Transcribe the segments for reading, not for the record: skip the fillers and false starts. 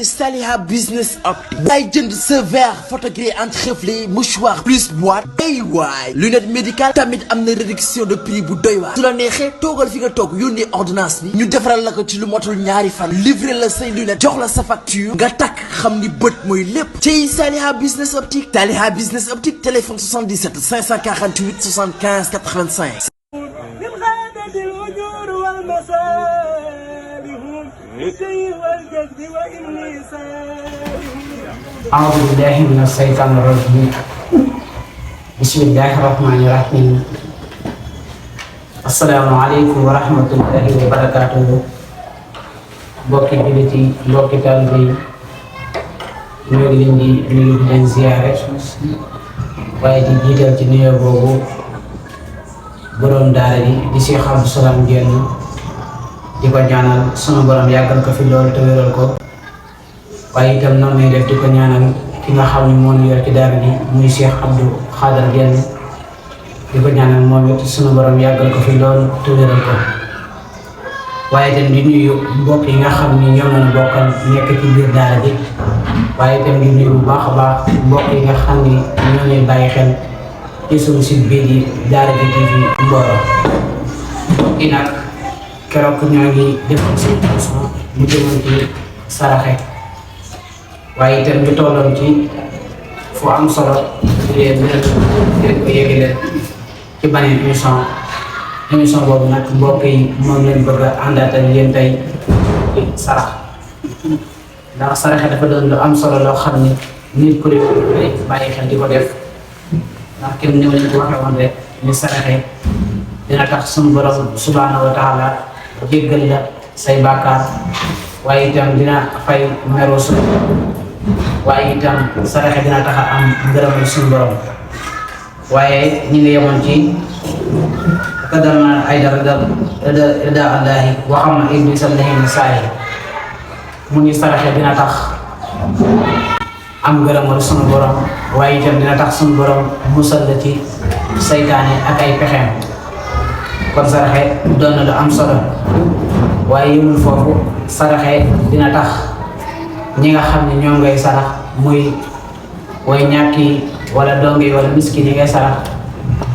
Saliha Business Optique day jënd sa verre photogré entreflé mouchoir plus boîte day waay lunette médicale tamit am na réduction de prix bu doy waar su la neexee toogal fi nga toog yónnee ordonnance bi ñu defaral la ko ci lu motul ñaari fan livrer la say lunette jox la sa facture nga takk xam ni bët mooy lépp ci Saliha Business Optique téléphone 77 548 75 85. أعوذ بالله من الشيطان الرجيم بسم الله الرحمن الرحيم السلام عليكم ورحمة الله وبركاته mbokki jullit yi mbokki taalibe yi ñoo ngi leen di nuyu di leen ziyaare waaye di jiital ci nuyoo boobu borom daara di Cheikh Abdou Salam Diène di ko ñaanal sunu borom yàggal ko fi loolu te wéral ko waaye itam noonu lay def di ko ñaanal ki nga xam ne moo ñu yor ci daara ji muy Cheikh Abdou Khadar Diène di ko ñaanal moom it sunu borom yàggal ko fi loolu te wéral ko waaye itam di nuyu mbokk yi nga xam ni ñoom lañu bokkal nekk ci biir daara ji waaye itam di nuyu bu baax a baax mbokk yi nga xam ni ñoo leen bàyyi xel ci suñu site bii di Daara J TV Mboro mbokk yi nag keroog ñoo ngi defoon seen émission mu jëmoon ci saraxe waaye itam ñu tolloon ci fu am solo leen ko yéegi leen ci beneen émission boobu nag mbokk yi moom lañ bëgg a àndaat ak yéen tey sarax ndax saraxe dafa doon lu am solo loo xam ni nit ku ne bàyyi xel di ko def ndax kenn ni ma leen ko waxee woon rek ni saraxe dina tax suñu borom subhanahu wa taala jéggal la say bàkkaar waaye itam dina fay meroo suñu waaye itam saraxe dina tax a am ngërëmal suñu borom waaye ñi ngi yemoon ci kadal na ay rida allahi waxam na iblis allahi saayi mu ni saraxe dina tax am ngërëmal suñu borom waaye itam dina tax suñu borom musal la ci saytaane ak ay pexeem kon saraxe doon na lu am solo waaye yëmul foofu saraxe dina tax ñi nga xam ne ñoom ngay sarax muy way ñàkki wala donge wala miskin yi ngay sarax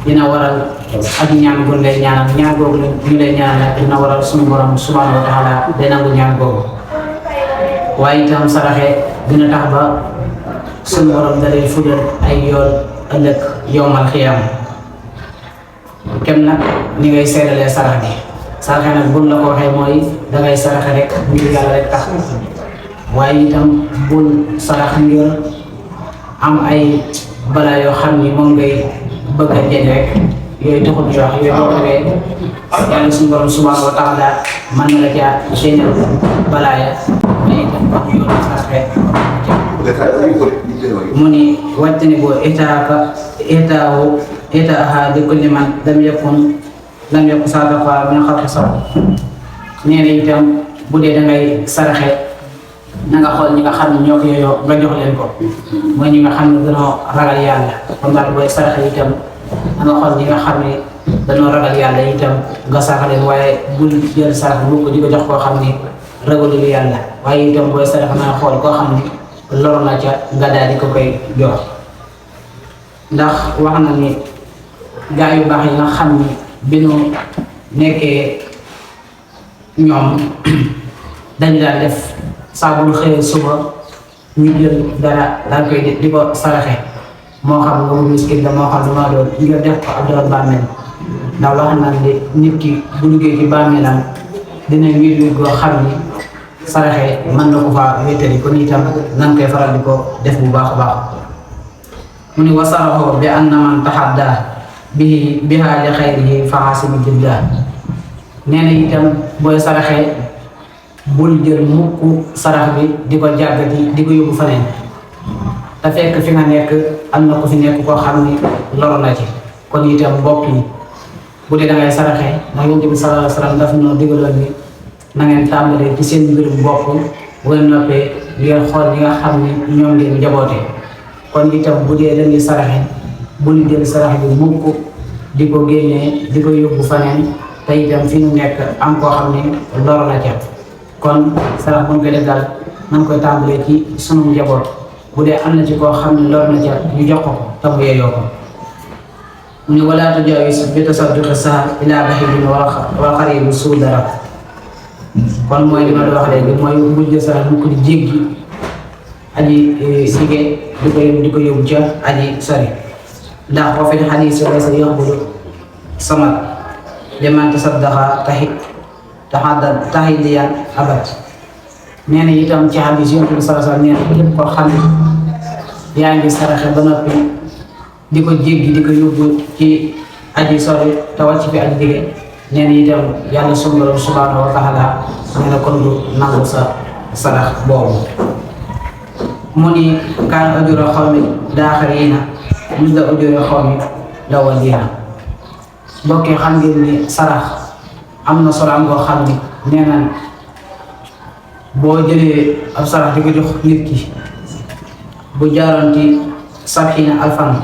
dina waral ak ñaan gu lay ñaanal ñaan googu ñu lay ñaanal dina waral suñu borom subhanahu wa taala day nangu ñaan googu waaye itam saraxe dina tax ba suñu borom da lay fudal ay yoon ëllëg yowmal xiyaam kem nag ni ngay seedalee sarax bi saraxe nag bul la ko waxee mooy dangay saraxe rek ngir yàlla rek tax waaye itam bul sarax ngir am ay balaa yoo xam ni moom ngay bëgg a jënd rek yooyu taxul ñu wax yooyu boo xamee yàlla suñu borom subhanahu wa taala mën na la caa génneel balaa ya mais itam wax ñu yoon saraxe mu ni wàccani boo étaaha di kulli man lam yakun sadaqa min xalqi saw nee na itam bu dee dangay saraxe na nga xool ñi nga xam ne ñoo ko yooyoo nga jox leen ko mooy ñi nga xam ne dañoo ragal yàlla kon daal booy saraxe itam na nga xool ñi nga xam ne dañoo ragal yàlla itam nga saraxe leen waaye bul jël sarax bu ko di ko jox koo xam ne ragalul yàlla waaye itam booy saraxe na nga xool koo xam ne lor na ca nga daal di ko koy jox ndax wax na ni gaa yu baax yi nga xam ni bi nu nekkee ñoom dañu daan def saa bu xëyee suba ñu jël dara daal koy di ko saraxe moo xam nga mu miskin la moo xam lu ma doon ngir def ko ab doon bàmmeel ndax wax na ni nit ki bu duggee ci bàmmeelam dina wéet goo xam ni saraxe mën na ko faa wéetali kon itam nan koy faral di ko def bu baax a baax mu ni wasaraxoo bi anna man taxadda bihaa li xayrihi fa xaasibi jillah nee na itam booy saraxee bul jël mukk sarax bi di ko jàggati di ko yóbbu faneen te fekk fi nga nekk am na ko fi nekk koo xam ni lor na ci kon itam mbokk yi bu dee dangay saraxee ndax Yonent bi sallallahu alayhi wa sallam daf noo digaloon ni na ngeen tàmbalee ci seen mbirum bopp bu ngeen noppee ngeen xool ñi nga xam ni ñoom ngeen njabootee kon itam bu dee dañuy saraxe bul jël sarax bi mukk di ko génnee di ko yóbbu faneen te itam fi nu nekk am koo xam ni lor na ca kon sarax bu ñu koy def daal man koy tàmbalee ci sunu njaboot bu dee am na ci koo xam ne lor na ca ñu jox ko te mu yeyoo ko mu ne wala tujaawis bi tasadduqi sahar ilaa bahirin wal xaribu suudara kon mooy li ma la wax léegi mooy bul jël sarax mu ko di jéggi aji sige di ko yóbbu ca aji sori ndax boo fi xadiis laysa yaqbulu samad liman tasaddaqa tahidiyan abad nee na itam ci xadiis Yonent bi sallallahu alayhi wa sallam nee na képp koo xam ne yaa ngi saraxe ba noppi di ko jéggi di ko yóbbu ci aji sori te wàcc fi aji dige nee na itam yàlla sunu Boroom subhaanahu wa taala nee na kon du nangu sa sarax boobu mu ni kaan ujura xawmi daaxiriina misla ujura xawmi lawwaliina mbokk yi xam ngeen ni sarax am na solo am boo xam ni nee na boo jëlee ab sarax di ko jox nit ki bu jaaroon ci sabxiina alfan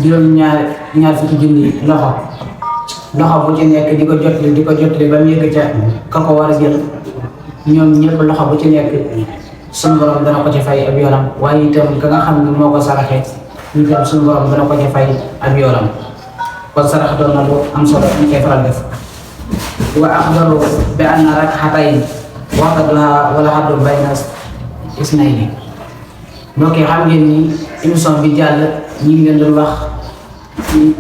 juróom ñaar fukki junni loxo bu ci nekk di ko jotli ba mu yëgg ca ka ko war a jël ñoom ñëpp loxo bu ci nekk suñu borom dana ko ci fay ab yoonam waaye itam ka nga xam ne moo ko saraxee itam suñu borom dana ko ci fay ab yoonam kon sarax doon na lu am solo ñu koy faral def wa axbaru bi anna rak'atayn waqtuha wala haddu bayna isnayni mbokk yi xam ngeen ni émission bi jàll ñi ngi leen doon wax ci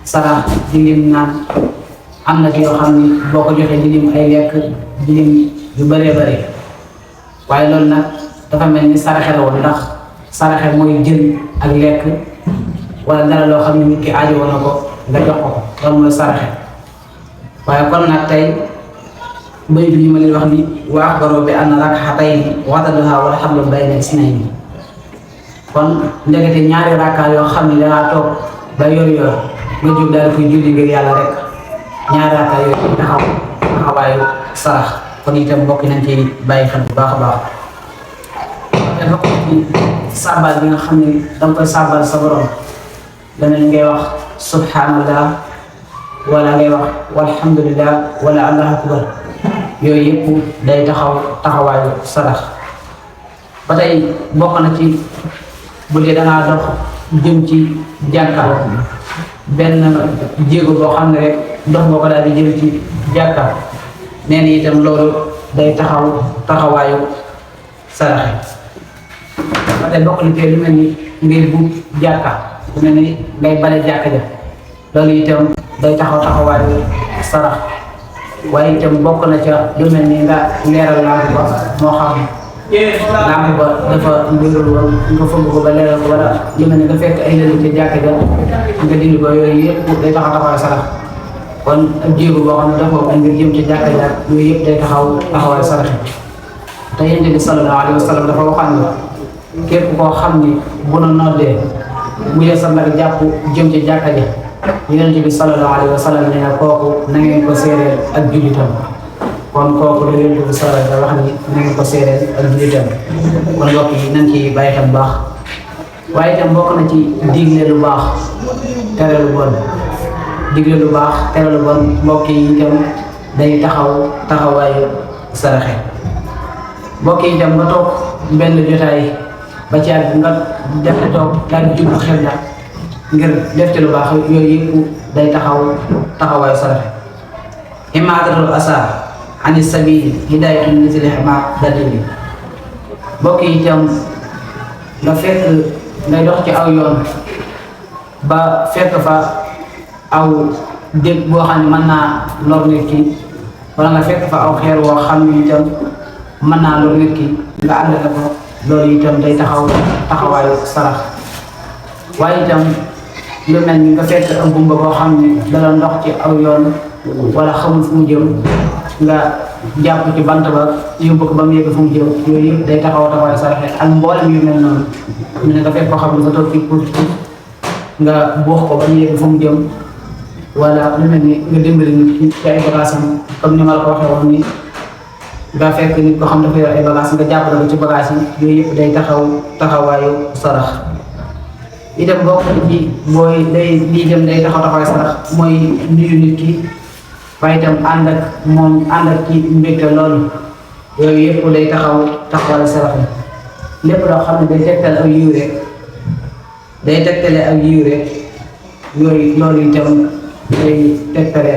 sarax di lim naan am na ci yoo xam ni boo ko joxee di lim ay lekk di lim yu bëree bëri waaye loolu nag dafa mel ni saraxe la woon ndax saraxe mooy jël ak lekk wala dara loo xam ne nit ki aajowoo na ko nga jox ko loolu mooy saraxe waaye kon nag tey bay bi ñu ma leen wax ni wa axbaru bi anna rak'atayn waqtuha wala haddu bayna isnayni kon ndekete ñaari rakka yoo xam ne dangaa toog ba yor nga jóg daal di koy julli ngir yàlla rek ñaari rakka yooyu taxawaayu sarax kon itam mbokk nañ ci bàyyi xel bu baax a baax dafa ko ci sàbbal bi nga xam ne danga koy sàbbal sa borom danañ ngay wax subhanallah wala ngay wax walhamdulillah wala allahu akbar yooyu yëpp day taxawaayu sarax ba tey bokk na ci bu dee dangaa dox jëm ci jàkka benn jéego boo xam ne rek dox nga ko daal di jëm ci jàkka nee na itam loolu day taxawaayu saraxe ba tey bokk na ci lu mel ni ngay buub jàkka lu mel ni ngay bale jàkka ja loolu itam day taxawaayu sarax waaye itam bokk na ca lu mel ni nga leeral lamp ba moo xam lamp ba dafa mbirul woon nga fëgg ko ba leeral ko wala lu mel ni nga fekk ay lëlu ca jàkka ja nga dindi ko yooyu yëpp day taxawaayu sarax kon ak jéego boo xam ne dafa ay ngir jëm ci jàkka ja yooyu yëpp day taxawaayu sarax te Yonent bi sallallahu alayhi wa sallam dafa waxaan ne képp koo xam ni bu na noddee mu jël sa nag jàpp jëm ci jàkka ja Yonent bi sallallahu alayhi wa sallam nee na kooku na ngeen ko séeréel ak jullitam kon kooku la Yonent bi sallallahu alayhi wa sallam wax ni na ngeen ko séeréel ak jullitam kon mbokk yi nañ ci bàyyi xel bu baax waaye itam bokk na ci digle lu baax tere lu bon digle lu baax tere lu bon mbokk yi itam day taxawaayu saraxe mbokk yi itam nga toog benn jotaay ba ci ak nga def toog daal di jublu xel la ngir def ci lu baax yooyu yëpp day taxawaayu saraxe imaadatul asa ani sabili hidayatul misli ma dalili mbokk yi itam nga fekk ngay dox ci aw yoon ba fekk fa aw dégg boo xam ne mën naa lor nit ki wala nga fekk fa aw xeer woo xam ne itam mën naa lor nit ki nga ànd la ko loolu itam day taxawaayu sarax waaye itam lu mel ni nga fekk ak gumba boo xam ne dala ndox ci aw yoon wala xamul fu mu jëm nga jàpp ci bant ba yóbbu ko ba mu yegg fu mu jëm yooyu yëpp day taxawaayu saraxe ak mboolem yu mel noonu mu ne nga fekk koo xam ne nga toog ci pour nga buux ko ba mu yegg fu mu jëm wala lu mel ni nga dimbali nit ki ci ay bagaasam comme ni ma la ko waxee woon ni nga fekk nit ko xam dafa yor ay bagaas nga jàppale ko ci bagaas yi yooyu yëpp day taxawaayu sarax itam bokk na ci booy lii dem day taxawaayu sarax mooy nuyu nit ki waaye itam ànd ak ci mbégte loolu yooyu yëpp day taxawaayu sarax yi lépp loo xam ne day tegtal aw yiw rek day tegtale aw yiw rek yooyu loolu itam day tegtale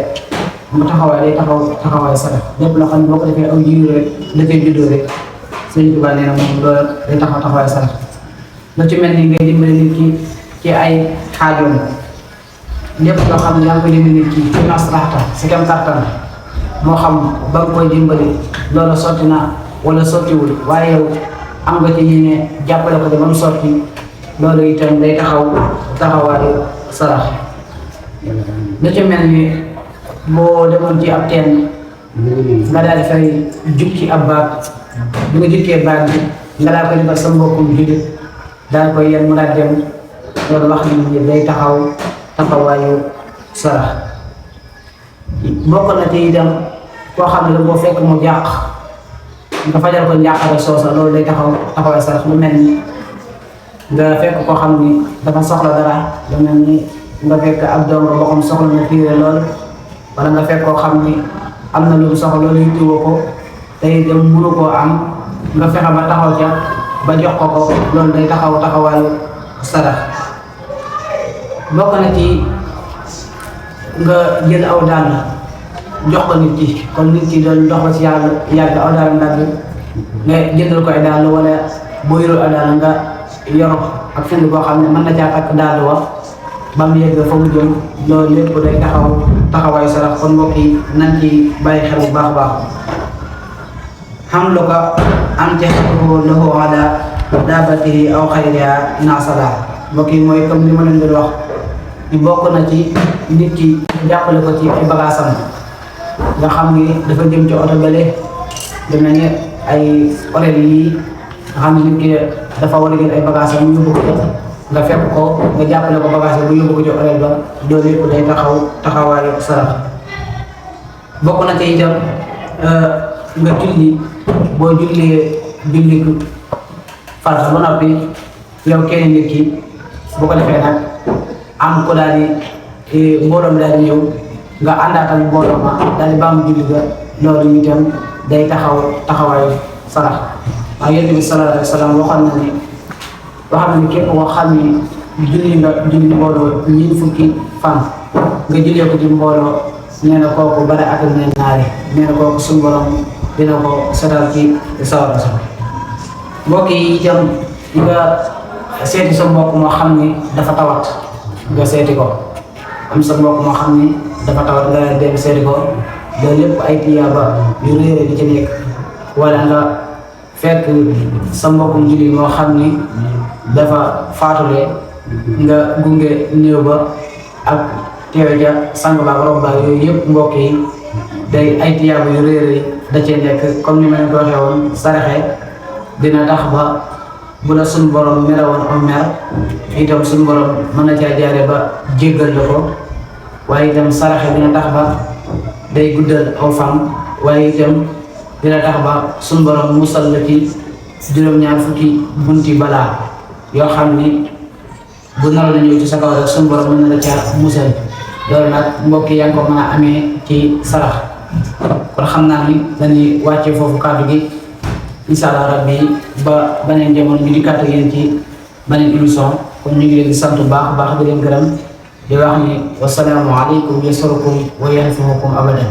mu taxawaay day taxawaayu sarax lépp loo xam ne boo ko defee aw yiw rek dafay juddoo rek Sëriñ Tuubaa nee na moom loolu day taxawaayu sarax lu ci mel ni ngay dimbali nit ki ci ay xaajoom lépp loo xam ne yaa ngi koy dimbali nit ki ci maslaxta si kam kàttan moo xam ba nga koy dimbali loolu sotti na wala sottiwul waaye yow am nga ci yéene jàppale ko de ba mu sotti loolu itam day taxawaayu sarax lu ci mel ni boo demoon ci ab teen nga daal di fay jukki ab baag bi nga jukkee baag bi nga daal koy defal sa mbokkum jullit daal koy yenn mu daal dem loolu wax ni day taxawaayu sarax bokk na ci itam koo xam ne da boo fekk mu jàq nga fajal ko njàqare soosa loolu day taxawaayu sarax lu mel ni nga fekk koo xam ni dafa soxla dara lu mel ni nga fekk ab doom boo xam soxla na tiire lool wala nga fekk koo xam ni am na lu mu soxla loolu yittiwoo ko tey dem mënu koo am nga fexe ba taxaw ca ba jox ko loolu day taxawaayu sarax bokk na ci nga jël aw dàll jox ko nit ki kon nit ki doon dox ba ci yàgg aw dàll ndàgg nga jëndal ko ay dàll wala boo yorul ay dàll nga yor ak fenn boo xam ne mën na caa takk dàll wa ba mu yegg fa mu jëm loolu lépp day taxawaayu sarax kon mbokk yi nañ ci bàyyi xel bu baax a baax xam lu ko am ci xeetu lahu ala daabatihi aw xayriha nasala mbokk yi mooy comme li ma leen doon wax ñu bokk na ci nit ki jàppale ko ci ay bagaasam nga xam ni dafa jëm ci oto bële dina ne ay orel yi nga xam ne nit ki dafa war a jël ay bagaasam yóbbu ko nga fekk ko nga jàppale ko bagage bu yóbbu ko ci orel ba loolu yëpp day taxawaayu sarax bokk na ci itam nga julli boo julli farata ba noppi yow kenn nit ki bu ko defee nag am ko daal di mbooloom daal di ñëw nga àndaat ak mbooloo ma daal di baamu julli ga loolu itam day taxawaayu sarax waaw Yonent bi sallallahu alayhi wa sallam waxoon na ni képp koo xam ni julli mbooloo ñeent fukki fan nga jullee ko ci mbooloo nee na kooku bare ak ne naari nee na kooku suñu borom dina ko setal ci sawara sax mbokk yi itam nga seeti sa mbokk moo xam ni dafa tawat nga seeti ko am sa mbokk moo xam ni dafa tawat nga dem seeti ko loolu lépp ay tiyaaba yu réere di ci nekk wala nga fekk sa mbokkum jullit moo xam ni dafa faatule nga gunge néew ba ak teewe ja sang ba rob ba yooyu yëpp mbokk yi day ay tiyaaba yu réere da cee nekk comme ni ma leen ko waxee woon saraxe dina tax ba bu la suñu borom merewoon am mer itam suñu borom mën na caa jaare ba jéggal la ko waaye itam saraxe dina tax ba day guddal aw fan waaye itam dina tax ba suñu borom musal la ci juróom-ñaar fukki bunti balaa yoo xam ni bu naroon na ñëw ci sa kaw rek suñu borom mën na la caa musal loolu nag mbokk yaa ngi ko mën a amee ci sarax kon xam naa ni dañuy wàccee foofu kàddu gi incha allah rabbi ba beneen jamono ñu di kàtt ak yéen ci beneen émission kon ñu ngi leen di sant bu baax di leen gërëm di wax ni wasalaamu aleykum yasarukum wa yanfahukum abadan